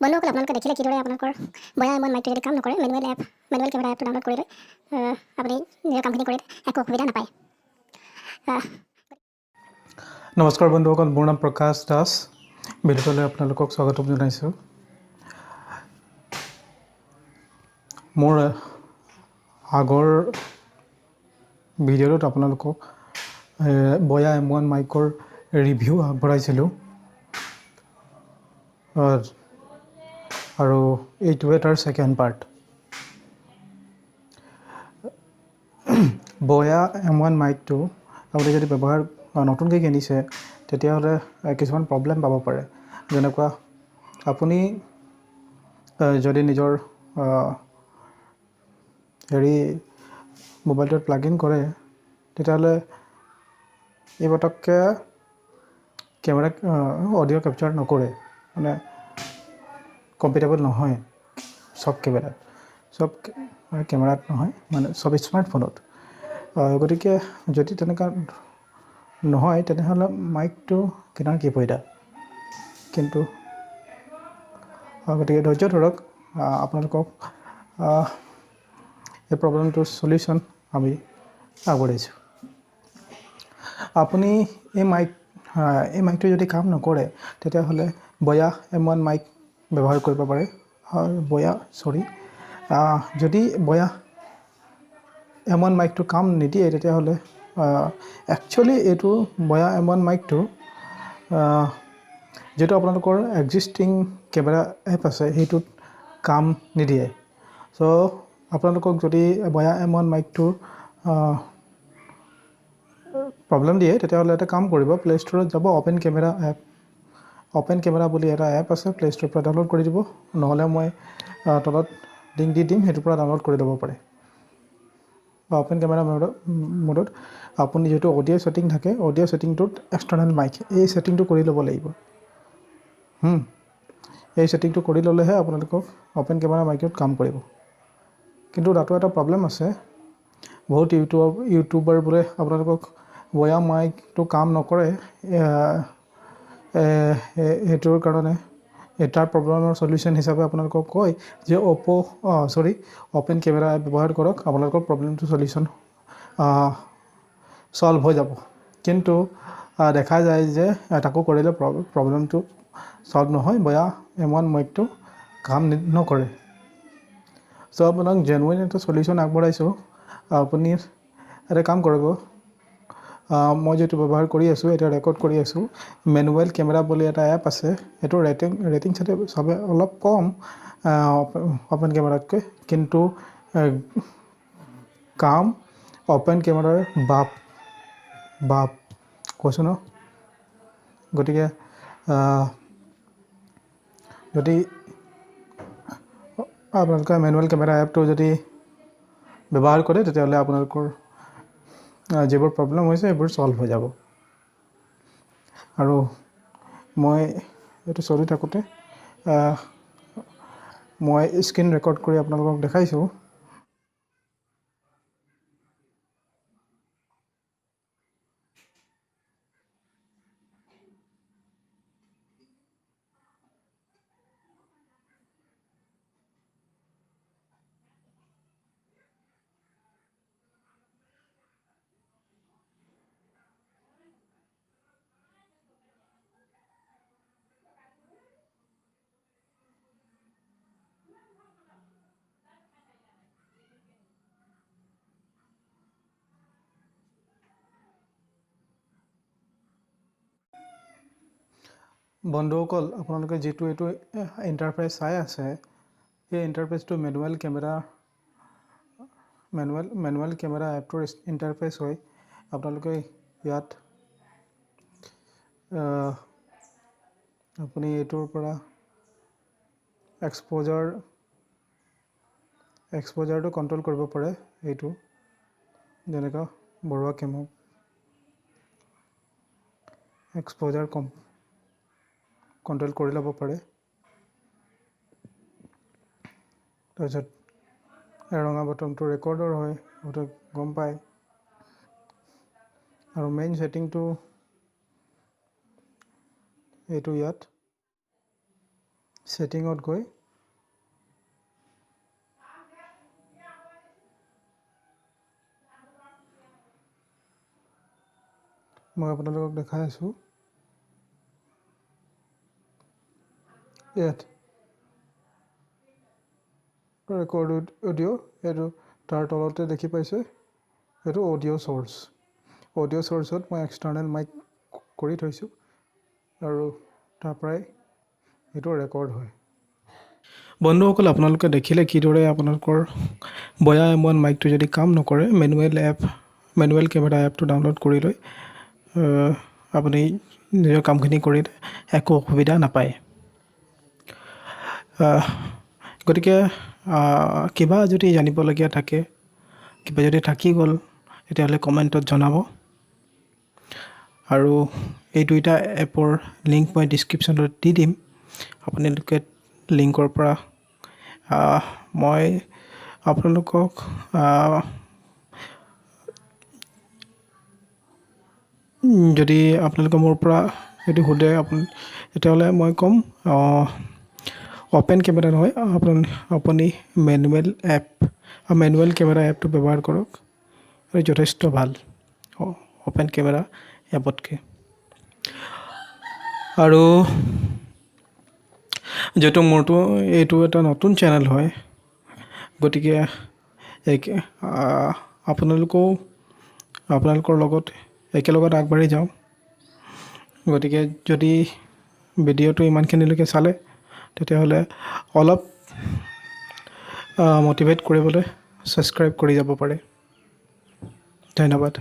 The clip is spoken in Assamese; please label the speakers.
Speaker 1: বন্ধুসকল, আপোনালোকে দেখিলে কিদৰে আপোনালোকৰ বয়া এম ওৱান মাইকটো যদি কাম নকৰে, মেনুৱেল কেমেৰা এপটো ডাউনলোড কৰি লৈ আপুনি নিজৰ কামখিনি কৰি একো অসুবিধা নাপায়।
Speaker 2: নমস্কাৰ বন্ধুসকল, মোৰ নাম প্ৰকাশ দাস। ভিডিঅ'টোলৈ আপোনালোকক স্বাগতম জনাইছোঁ। মোৰ আগৰ ভিডিঅ'টোত আপোনালোকক বয়া এম ওৱান মাইকৰ ৰিভিউ আগবঢ়াইছিলোঁ আৰু এইটোৱে তাৰ second part. Boya M one মাইকটো আপুনি যদি ব্যৱহাৰ নতুনকৈ কিনিছে, তেতিয়াহ'লে কিছুমান প্ৰব্লেম পাব পাৰে। যেনেকুৱা আপুনি যদি নিজৰ হেৰি মোবাইলটোত প্লাগ ইন কৰে, তেতিয়াহ'লে এই পটককৈ কেমেৰা অডিঅ' কেপচাৰ নকৰে, মানে কম্পিটেবল নহয় চব কেমেৰাত, চব কেমেৰাত নহয়, মানে চব স্মাৰ্টফোনত। গতিকে যদি তেনেকুৱা নহয়, তেনেহ'লে মাইকটো কিনাৰ কি ফাইদা? কিন্তু গতিকে ধৈৰ্য ধৰক, আপোনালোকক এই প্ৰব্লেমটোৰ চলিউশ্যন আমি আগবঢ়াইছোঁ। আপুনি এই মাইকটো যদি কাম নকৰে, তেতিয়াহ'লে বয়া এম ওৱান মাইক ব্যৱহাৰ কৰিব পাৰে। বয়া চৰি, যদি বয়া এম ওৱান মাইকটো কাম নিদিয়ে, তেতিয়াহ'লে একচুৱেলি এইটো বয়া এম ওৱান মাইকটো যিটো আপোনালোকৰ এক্সিষ্টিং কেমেৰা এপ আছে, সেইটোত কাম নিদিয়ে। চ' আপোনালোকক যদি বয়া এম ওৱান মাইকটোৰ প্ৰব্লেম দিয়ে, তেতিয়াহ'লে এটা কাম কৰিব, প্লে' ষ্ট'ৰত যাব, অ'পেন কেমেৰা বুলি এটা এপ আছে, প্লে' ষ্ট'ৰৰ পৰা ডাউনলোড কৰি দিব। নহ'লে মই তলত লিংক দি দিম, সেইটোৰ পৰা ডাউনলোড কৰি ল'ব পাৰে। বা অ'পেন কেমেৰা মোডত আপুনি যিটো অডিঅ' ছেটিং থাকে, অডিঅ' ছেটিংটোত এক্সটাৰ্নেল মাইক এই ছেটিংটো কৰি ল'ব লাগিব। এই ছেটিংটো কৰি ল'লেহে আপোনালোকক অ'পেন কেমেৰা মাইকটোত কাম কৰিব। কিন্তু তাতো এটা প্ৰব্লেম আছে, বহুত ইউটিউবাৰবোৰে আপোনালোকক বয়া মাইকটো কাম নকৰে, সেইটোৰ কাৰণে তাৰ প্ৰব্লেমৰ চলিউশ্যন হিচাপে আপোনালোকক কয় যে অ'পেন কেমেৰা এপ ব্যৱহাৰ কৰক, আপোনালোকৰ প্ৰব্লেমটো চলিউশ্যন ছল্ভ হৈ যাব। কিন্তু দেখা যায় যে তাকো কৰিলে প্ৰব্লেমটো ছল্ভ নহয়, বয়া এম ওৱান মাইকটো কাম নকৰে। চ' আপোনাক জেনুইন এটা চলিউশ্যন আগবঢ়াইছোঁ। আপুনি এটা কাম কৰিব, মই যিটো ব্যৱহাৰ কৰি আছোঁ, এতিয়া ৰেকৰ্ড কৰি আছোঁ, মেনুৱেল কেমেৰা বুলি এটা এপ আছে। সেইটো ৰেটিং চাগে চবে অলপ কম অ'পেন কেমেৰাতকৈ, কিন্তু কাম অ'পেন কেমেৰাৰ বাপ বাপ কৈছোঁ ন। গতিকে যদি আপোনালোকে মেনুৱেল কেমেৰা এপটো যদি ব্যৱহাৰ কৰে, তেতিয়াহ'লে আপোনালোকৰ যিবোৰ প্ৰব্লেম হৈছে সেইবোৰ ছল্ভ হৈ যাব। আৰু মই এইটো চলি থাকোঁতে মই স্ক্ৰীণ ৰেকৰ্ড কৰি আপোনালোকক দেখাইছোঁ। বন্ধুসকল, আপোনালোকে যিটো এইটো ইণ্টাৰফেচ চাই আছে, এই ইণ্টাৰফেচটো মেনুৱেল কেমেৰা এপটোৰ ইণ্টাৰফেচ হয়। আপোনালোকে ইয়াত আপুনি এইটোৰ পৰা এক্সপ'জাৰটো কণ্ট্ৰল কৰিব পাৰে। এইটো যেনেকুৱা বৰুৱা কেমক এক্সপ'জাৰ কণ্ট্ৰল কৰি ল'ব পাৰে। তাৰপিছত ৰঙা বটনটো ৰেকৰ্ডৰ হয়, সেইটো গম পায়। আৰু মেইন ছেটিংটো এইটো ইয়াত। ছেটিঙত গৈ মই আপোনালোকক দেখাই আছোঁ। ইয়াত ৰেকৰ্ড অডিঅ', এইটো তাৰ তলতে দেখি পাইছে, এইটো অডিঅ' চ'ৰ্চ। অডিঅ' চ'ৰ্চত মই এক্সটাৰ্নেল মাইক কৰি থৈছোঁ আৰু তাৰ পৰাই এইটো ৰেকৰ্ড হয়। বন্ধুসকল, আপোনালোকে দেখিলে কিদৰে আপোনালোকৰ বয়া M1 মাইকটো যদি কাম নকৰে, মেনুৱেল কেমেৰা এপটো ডাউনলোড কৰি লৈ আপুনি নিজৰ কামখিনি কৰিলে একো অসুবিধা নাপায়। গতিকে কিবা যদি জানিবলগীয়া থাকে, কিবা যদি থাকি গ'ল, তেতিয়াহ'লে কমেণ্টত জনাব। আৰু এই দুইটা এপৰ লিংক মই ডিছক্ৰিপশ্যনত দি দিম। আপোনালোকে লিংকৰ পৰা মই আপোনালোকক যদি আপোনালোকে মোৰ পৰা যদি সোধে আপুনি, তেতিয়াহ'লে মই ক'ম অ'পেন কেমেৰা নহয়, আপুনি মেনুৱেল কেমেৰা এপটো ব্যৱহাৰ কৰক, আৰু যথেষ্ট ভাল অ'পেন কেমেৰা এপতকৈ। আৰু যিহেতু মোৰটো এইটো এটা নতুন চেনেল হয়, গতিকে আপোনালোকেও আপোনালোকৰ লগত একেলগত আগবাঢ়ি যাওঁ। গতিকে যদি ভিডিঅ'টো ইমানখিনিলৈকে চালে, তেতিয়াহ'লে অলপ মটিভেট কৰিবলৈ ছাবস্ক্ৰাইব কৰি যাব পাৰে। ধন্যবাদ।